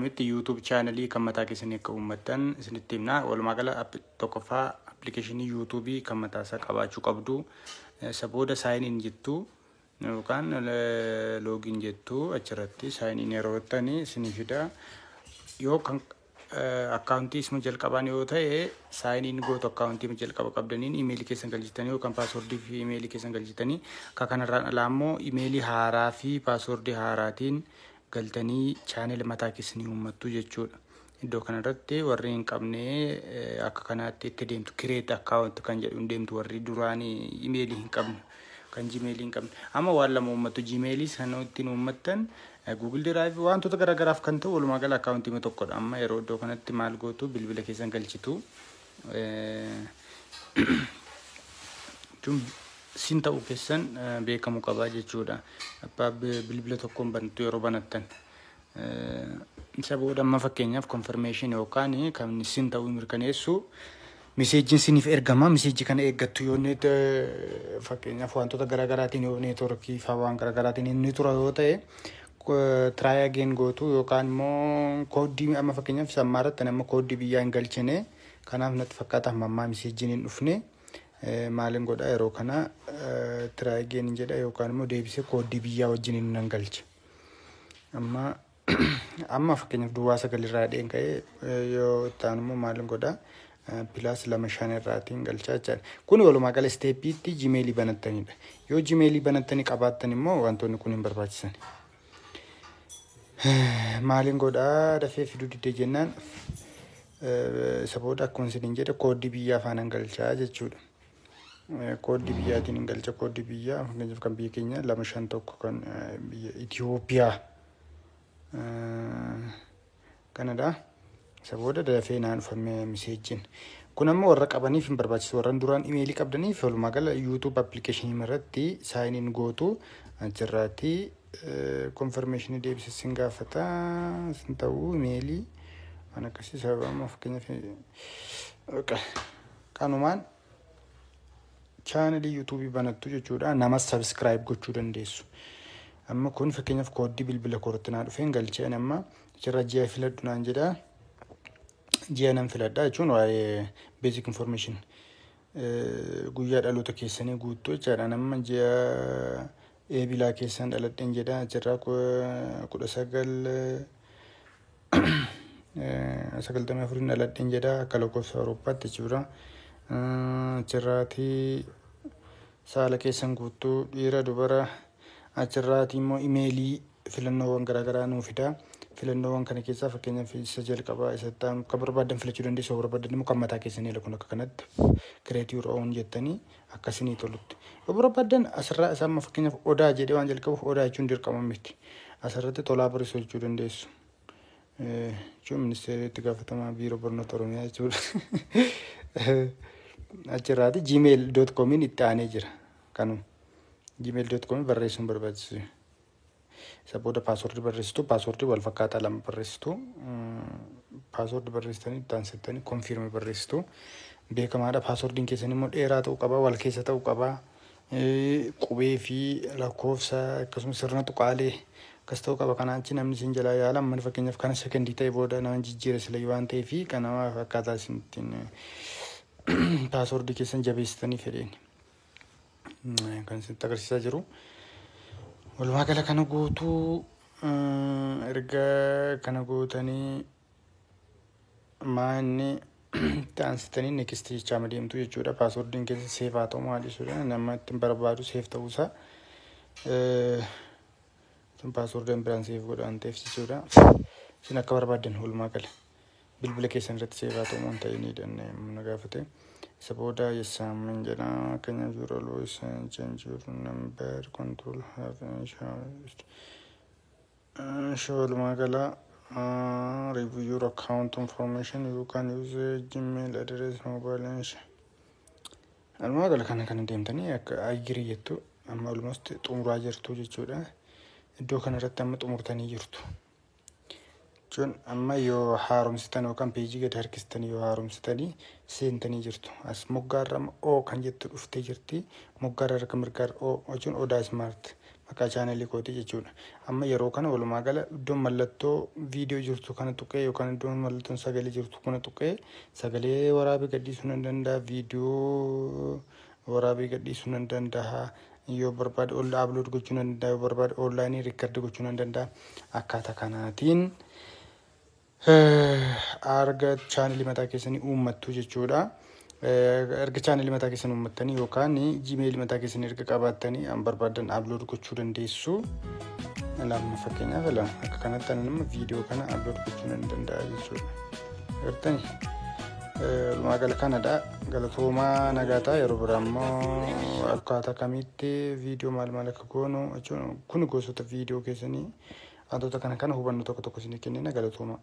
Akkamitti YouTube channelii kan mataa keessanii akka uummattan isinitti himna. Walumaa gala tokkoffaa applicationii YouTubeii kan mataa isaa qabaachuu qabdu. Isa booda sign in jettu yookaan login jettu. Achirratti sign in yeroo jettanii isinii fida. Yoo kan accountii isuma jalqabaan yoo ta'e, sign in gootu accountii jalqaba qabdaniin emailii keessan galchitanii yookaan passwordii fi emailii keessan galchitanii. Akka kanarraan alaa immoo emailii haaraa fi passwordii haaraatiin galtanii channela mataa keessanii uummattu jechuudha. Iddoo kanarratti warri hin qabne akka kanaatti itti deemtu, create account kan jedhu hin deemtu. Warri duraan emailii hin qabne, kan Gmailii hin qabne, amma waan lama uummattu: Gmailii sana ittiin uummattan, Google Drive, wantoota garaagaraaf kan ta'u. Walumaa gala accountii tokkodha. Amma yeroo iddoo kanatti maal gootu? Bilbila keessan galchitu. Jechuun sin ta'uu keessan beekamuu qabaa jechuudha. Abbaa bilbila tokkoon banattu yeroo banattan. Isa booda amma fakkeenyaaf confirmation yookaan kan sin ta'uu mirkaneessu messageiin siniif ergama. Messageii kana eeggattu. Yoo net fakkeenyaaf wantoota garaagaraatiin, yoo networkii fa'aa waan garaagaraatiin inni tura yoo ta'e, try again gootu yookaan immoo codeii. Amma fakkeenyaaf sammaa irratti amma codeii biyyaa hin galchine, kanaaf natti fakkaata amma ammaa messageiin hin dhufne. Maaliin godha yeroo kana? Try again jedha yookaan immoo deebisee codeii biyyaa wajjin nan galcha. Amma fakkeenyaaf 09 irraa dheen ka'ee yoo ta'an immoo maaliin godha? Plus 25 irraatiin galchaa jechaadha. Kun walumaa gala stepiitti Gmailii banattanidha. Yoo Gmailii banattanii qabaattan immoo wantoonni kun hin barbaachisan. Maaliin godhaa? Dafee fiduu didee jennaan, isa booda akkuma isiniin jedhe codeii biyyaa afaanan galchaa jechuudha. Codeii biyyaatiin hin galcha. Codeii biyyaa fakkeenyaaf kan biyya keenya 251, kan biyya Itoophiyaa kanadha. Isa booda dafee naan dhufame messageiin. Kun ammoo warra qabaniif hin barbaachisu. Warra duraan emailii qabdaniif walumaa gala YouTube applicationii irratti sign in gootu. Achirraatti confirmationii deebisee sin gaafata. Sin ta'uu emailii waan akkasii sababa amma fakkeenyaaf kanumaan channelii YouTubeii banattu jechuudha. Namas subscribe gochuu dandeessu. Amma kun fakkeenyaaf codeii bilbila koorratti naa dhufeen galcheen. Amma achirra ji'a filadhu naan jedhaa. Ji'a nan filadha jechuun waa'ee basic information guyyaa dhaloota keessanii guuttuu jechaadha. Nama ji'a Eebilaa keessan dhaladheen jedha. Achirraa 1994iin dhaladheen jedha akka lakkoofsa Awurooppaatti jechuudha. Achirraatii saala keessan guuttuu, dhiira, dubara. Achirraatii immoo emailii filannoowwan garaagaraa nuu fida. Filannoowwan kana keessaa fakkeenyaaf isa jalqabaa, isa itti aanu kan barbaadan filachuu dandeessu. Yoo barbaadan immoo kan mataa keessanii kun akka kanatti create your own jettanii akkasinii tolutti. Yoo barbaadan asirraa isa amma fakkeenyaaf Odaa jedhee waan jalqabuuf Odaa jechuun dirqama miti. Asirratti Tolaa Barsiisuu jechuu dandeessu. Jechuun ministeera itti gaafatamaa Biiroo Barnoota Oromiyaa jechuudha. Achirraati gmail.comiin itti aanee jira. Kanuma gmail.comiin barreessuun barbaachisu. Isa booda passwordii barreessitu, passwordii wal fakkaataa lama barreessitu. Passwordii barreessitanii itti aansittanii confirm barreessitu. Beekamaadha. Passwordiin keessan immoo dheeraa ta'uu qaba, wal keessa ta'uu qaba. Qubee fi lakkoofsa akkasumas sirna tuqaalee akkas ta'uu qaba. Kanaan achi namni isin jalaa yaala. Amma fakkeenyaaf kana sekondii ta'e booda nama jijjiira sila waan ta'eef, kanamaaf akkaataa isin ittiin passwordii keessan jabeessitanii fedheen kan isinitti agarsiisaa jiru. Walumaa gala kana guutuu. Erga kana guutanii maanni itti aansitanii next jechaa deemtu jechuudha. Passwordiin keessa safe haa ta'u maal jechuudha. Nama ittiin barbaadu safe ta'uusaa. Sun passwordiin biraan save godha waan ta'eef jechuudha. Isin akka barbaaddan walumaa gala bilbila keessan irratti safe haa ta'u moo hin ta'in na gaafate. Isa booda yesaamin jedha. Fakkeenyaaf yeroo always change your number control have walumaa gala review your account information, you can use Gmail address, mobile. Walumaa gala kana deemtanii akka agree jettu. Amma almost xumuraa jirtu jechuudha. Iddoo kanarratti amma xumurtanii jirtu. Jechuun amma yoo haaromsitan yookaan pageii gadi harkistanii yoo haaromsitanii seentanii jirtu. As moggaarra O kan jettu dhuftee jirti. Moggaarra harka mirgaarra O jechuun Odaa Smart. Maqaa chaanelii kootii jechuudha. Amma yeroo kana walumaa gala iddoon mallattoo viidiyoo jirtu kana tuqee yookaan iddoon mallattoon sagalee jirtu kana tuqee sagalee waraabee gadhiisuu nan danda'a. Viidiyoo waraabee gadhiisuu nan danda'a. Yoo barbaade ol upload gochuu nan danda'a. Yoo barbaade online record gochuu nan danda'a. Akkaataa kanaatiin arga chaanelii mataa keessanii uummattu jechuudha. Erga chaanelii mataa keessanii uummattanii yookaan Gmailii mataa keessanii erga qabaattanii an barbaadan upload gochuu dandeessu. Lama fakkeenyaaf lama akka kanatti ani nama viidiyoo kana upload gochuu nan danda'a jechuudha. Agartanii, walumaa gala kanadha. Galatoomaa, nagaa ta'a. Yeroo biraa immoo akkaataa kamitti viidiyoo maal maal akka goonu jechuun kun gosoota viidiyoo keessanii wantoota kana kana hubannoo tokko tokko isinii kennina. Galatoomaa.